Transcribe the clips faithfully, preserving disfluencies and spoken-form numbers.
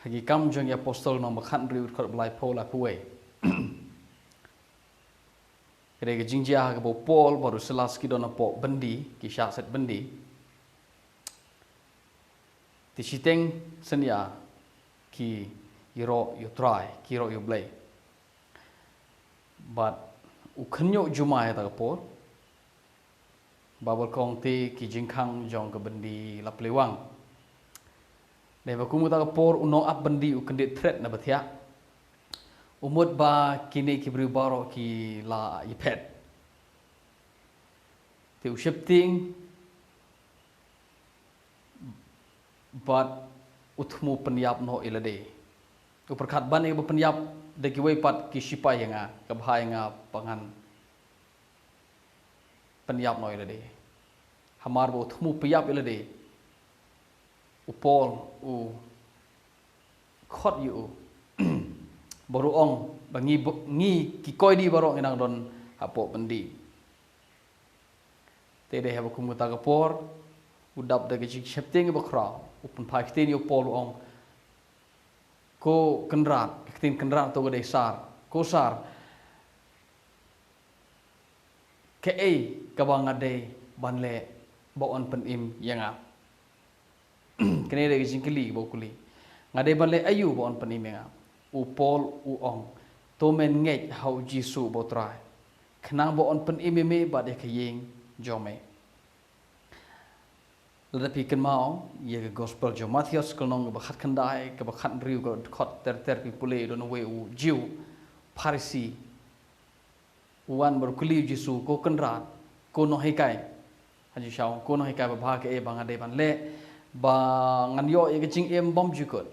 Ha ki Kam jong ki Apostol lynnong ba khathynriew, dkhot ba laiphew, laiphew wei. Ka dei ka jingjia ha kaba u Paul bad u Silas ki don hapoh byndi, ki shah set byndi. Te shiteng synñia ki ïaroh ïa u Trai, ki ïaroh ïa u Blei. Bad u khynñiuh jumai ha kata ka por. Ba bor kong te ki jingkhang jong ka byndi la plie wang. Dei ba kum kata ka por u nongap byndi u kyndit thret na ba thiah. U mut ba kine ki briew baroh ki la ïaphet. Te u sheptieng bad u thmu pynïap noh ïa lade. U pyrkhat ban ïa ba pynïap da kiwei pat ki shipai ïa nga, ka bha ïa nga ba ngan pynïap noh ïa lade. Hamar ba u thmu pynïap ïa lade, u Paul u khot ïa u. Bad u ong ba ngi bo-, ngi ki koidi baroh ngi nang don hapoh byndi. Te dei haba kum kata ka por, u dap da ka jingsheptieng ba khraw, u pynphai ktien ïa u Paul u ong, ko Kynrad, ka ktien Kynrad to ka dei sar, ko sar, kaei kaba nga dei ban leh ba yn pynim ïa nga? Kane dei ka jingkylli ba u kylli. Nga dei ban leh aïu ba yn pynim ïa nga? U Paul u ong, to men ngeit ha u Jisu uba u Trai, khnang ba yn pynim ïa me bad ïa ka ïing jong me. Lada phi kynmaw ïa ka Gospel jong u Mathaios ka lynnong kaba khatkhyndai, kaba khathynriew, ka dkhot ter ter, phi pule, don uwei u Jiw Pharisi. U wan bad u kylli u Jisu, ko Kynrad, ko Nonghikai. Ha jingshisha u ong, ko Nonghikai babha, kaei ba nga dei ban leh ba ngan ïoh ïa ka jingim bymjukut?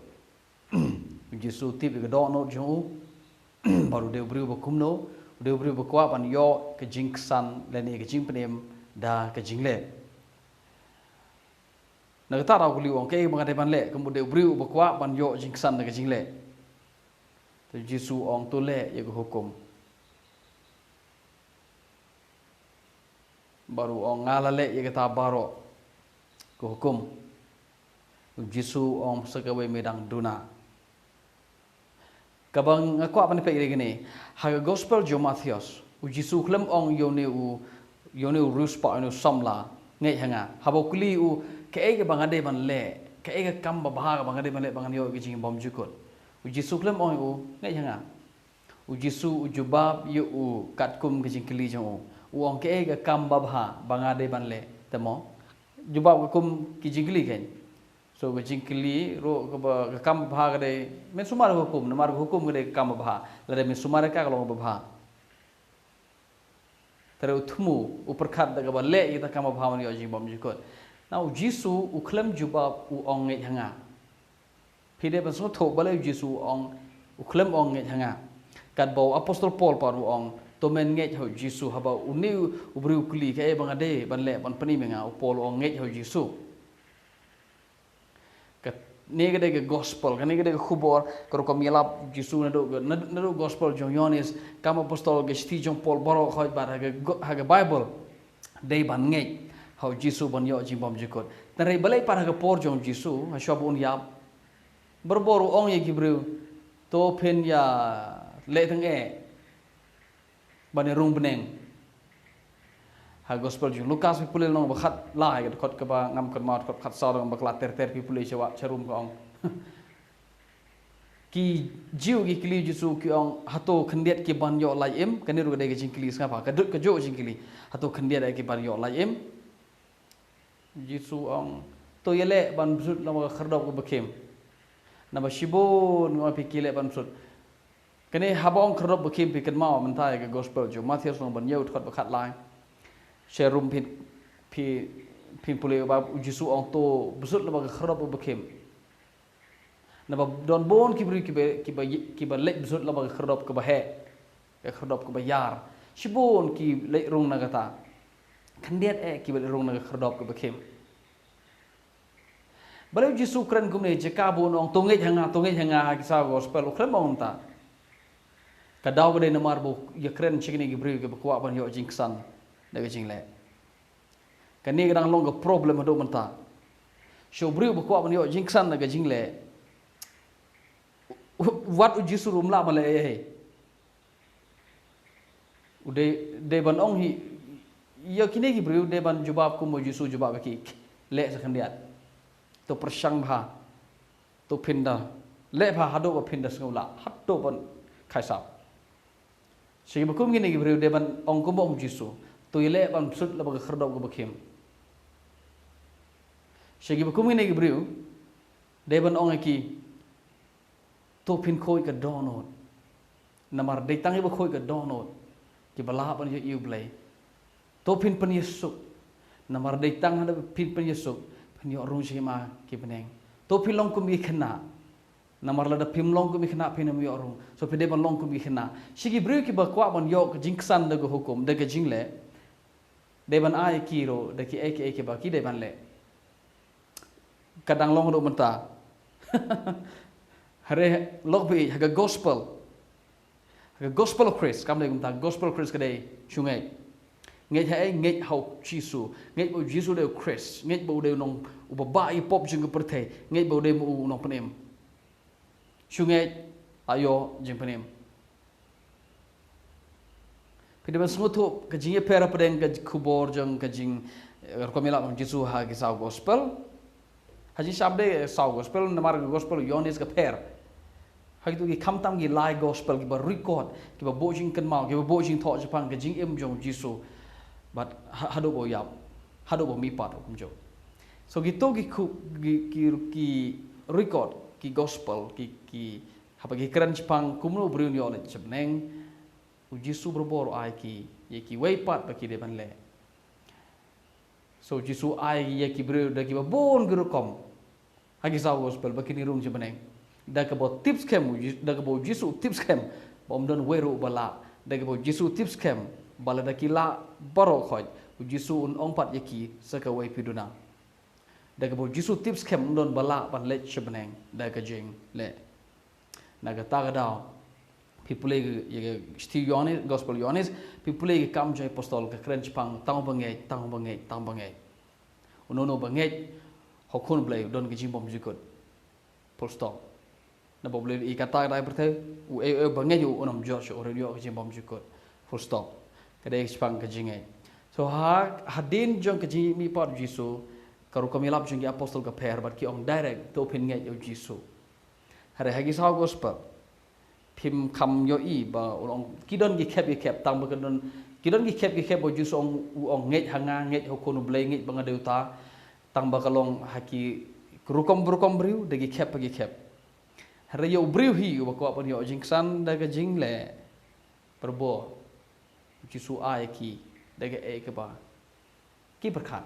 U Jisu u tip ïa ka dohnud jong u. Bad u dei u briew ba kumno? U dei u briew ba kwah ban ïoh ka jingksan lane ka jingpynim da ka jingleh. Na kata ruh u kylli u ong, kaei ba nga dei ban leh? Kum u dei u briew ba kwah ban ïoh jingksan da ka jingleh. Te u Jisu u ong, to leh ïa ka hukum. Bad u ong, nga la leh ïa kata baroh ka hukum. U Jisu u ong, sa kawei me dang duna. Kaba nga kwah ban peit ïa kane, ha ka Gospel jong u Mathaios, u Jisu u khlem ong ïa une u, ïa une u riewspah, ïa une u samla, ngeit ha nga. Haba u kylli u, kaei kaba nga dei ban leh, kaei ka kam babha kaba nga dei ban leh ba ngan ïoh ka jingim bymjukut? U Jisu u khlem ong ïa u, ngeit ha nga. U Jisu u jubab ïa u katkum ka jingkylli jong u. U ong, kaei ka kam babha ba nga dei ban leh, te mo? Jubab ka kum ki jingkylli kein. So ka jingkylli ruh kaba, ka kam babha ka dei, men sumar ka hukum, namar ka hukum ka dei ka kam babha. Lada men sumar ïa ka, ka long babha. Te u thmu, u pyrkhat da kaba leh ïa kata ka kam babha ban ïoh jingim bymjukut. Na u Jisu u khlem jubab, u ong, ngeit ha nga. Phi dei ban sngewthuh balei u Jisu u ong, u khlem ong, ngeit ha nga. Katba u Apostol Paul pat u ong, to men ngeit ha u Jisu, haba une u briew u kylli, kaei ba nga dei ban leh ban pynim ïa nga, u Paul u ong, ngeit ha u Jisu. Kane ka dei ka Gospel, kane ka dei ka khubor ka rukom ïalap Jisu naduh ka, nad-, naduh Gospel jong u Ïoannis, Kam Apostol, ka shithi jong u Paul, baroh khoit bad ha ka go-, ha ka Baibl. Dei ban ngeit ha u Jisu ban ïoh jingbymjukut. Hynrei balei pat ha ka por jong u Jisu, ha shuwa ba un ïap, barabor u ong ïa ki briew, to phin ïa leh tang eh ban ïa rung bneng. Ha Gospel jong u Lukas, phi pule lynnong ba khatlai, ka dkhot kaba ngam kynmaw, dkhot khatsaw, lynnong ba khatlai ter ter, phi pule sha wa, sha rum ka ong. Ki Jiw ki kylli u Jisu ki ong, hato khyndiat ki ban ïoh lai im? Kane ruh ka dei ka jingkylli sngap ha, ka dei kajuh ka jingkylli. Hato khyndiat eh ki ban ïoh lai im? U Jisu u ong, to ïaleh ban bsut lyngba ka khyrdop kaba khim. Naba shibun nga ong ïa phi ki leh ban bsut. Kane haba ong khyrdop ba khim phi kynmaw mynta ïa ka Gospel jong u Mathaios lynnong ba hynñiew dkhot ba khatlai. Sha rum phin, phi, phin pule ba u Jisu u ong to bsut lyngba ka khyrdop kaba khim. Naba don bun ki briew kiba, kiba, kiba leit bsut lyngba ka khyrdop kaba heh, ka khyrdop kaba ïar. Shibun ki leit rung na kata. Khyndiat eh kiba leit rung na ka khyrdop kaba khim. Balei u Jisu u kren kumne, jaka ba un ong to ngeit ha nga, to ngeit ha nga ha ki saw Gospel, u khlem ong kumta. Ka daw ka dei namar ba u ïakren sha kine ki briew kiba kwah ban ïoh jingksan da ka jingleh. Kane ka dang long ka problem haduh mynta. Sha u briew ba kwah ban ïoh jingksan da ka jingleh, Wat u Jisu ruh um lah ban leh ei ei. U dei, dei ban ong hi, ïa kine ki briew dei ban jubab kum u Jisu jubab ïa ki, leh sa khyndiat. To pyrshang bha. To phin da leh bha haduh ba phin da sngew lah, haduh ban khaisap. Sha kiba kum kine ki briew dei ban ong kumba ong u Jisu, to ïaleh ban pynsuid lyngba ka khyrdop kaba khim. Sha kiba kum kine ki briew dei ban ong ïa ki, to phin khuid ka dohnud. Namar dei tang kiba khuid ka dohnud kiba lah ban ïohi ïa U Blei. To phin pynïasuk. Namar dei tang haba phin pynïasuk phin ïoh rung sha ki ma ki bneng. To phin long kum ki khynnah. Namar lada phim long kum ki khynnah phin ym ïoh rung. So phi dei ban long kum ki khynnah. Sha ki briew kiba kwah ban ïoh ka jingksan da ka hukum, da ka jingleh, dei ban ai ki ruh da kiei kiei kiba ki dei ban leh. Ka dang long ruh mynta. Hynrei lok phi ha ka gospel, ha ka gospel of Christ, kam dei kumta, gospel of Christ ka dei shu ngeit. Ngeit ha ei? Ngeit ha u Jisu. Ngeit ba u Jisu dei u Christ. Ngeit ba u dei u nong, uba bah ïa ki pop jong ka pyrthei. Ngeit ba u dei u nongpynim. Shu ngeit, la ïoh jingpynim. Phi dei ban sngewthuh ka jingïapher hapdeng ka khubor jong ka jing, eh, rukom ïalap jong u Jisu ha ki saw gospel. Ha jingshai de saw gospel, namar ka gospel u Ïoannis ka pher. Ha kito ki khamtam ki lai gospel kiba record, kiba buh jingkynmaw, kiba buh jingthoh shaphang ka jingim jong u Jisu. Bad ha-, haduh ba u ïap, haduh ba u mihpat, kumjuh. So kito ki khu-, ki, ki, ki record, ki gospel, ki, ki, haba ki kren shaphang kumno u briew un ïoh leit sha bneng, u Jisu barabor u ai ki, ïa kiwei pat ba ki dei ban leh. So u Jisu ai ïa ki briew da kiba bun ki rukom ha ki saw gospel ba kin ïoh rung sha bneng. Da kaba u tip skhem, u Ji-, da kaba u Jisu u tip skhem ba ym don wei ruh uba lah. Da kaba u Jisu u tip skhem ba lada ki lah baroh khoit, u Jisu un ong pat ïa ki sa kawei phi duna. Da kaba u Jisu u tip skhem ym don ba lah ban leit sha bneng da ka jingleh. Na kata ka daw, phi pule ïa ka shithi Ïoannis, gospel Ïoannis, phi pule ïa ka Kam jong ki Apostol, ka kren shaphang tang uba ngeit, tang uba ngeit, tang uba ngeit. Uno uno uba ngeit ha u Khun u Blei u don ka jingbymjukut. Full stop. Naba U Blei u la ïohi kata ka dei pyrthei, uei uei uba ngeit ïa u un ym jot shuh, u ïoh ka jingbymjukut. Full stop. Ka dei shaphang ka jingngeit. So ha, hadien jong ka jingmihpat u Jisu, ka rukom ïalap jong ki apostol ka pher bad ki ong direct, to phin ngeit ïa u Jisu. Hynrei ha ki saw gospel phim kham ïohi ba u ong, ki don ki khep ki khep, tang ba ki don, ki don ki khep ki khep ba u Jisu u ong, u ong ngeit ha nga, ngeit ha u Khun u Blei, ngeit ba nga dei uta. Tang ba ka long ha ki rukom rukom briew da ki khep ki khep. Hynrei ïa u briew hi uba kwah ban ïoh jingksan da ka jingleh, barabor u Jisu u ai ïa ki da kaei kaba ki pyrkhat.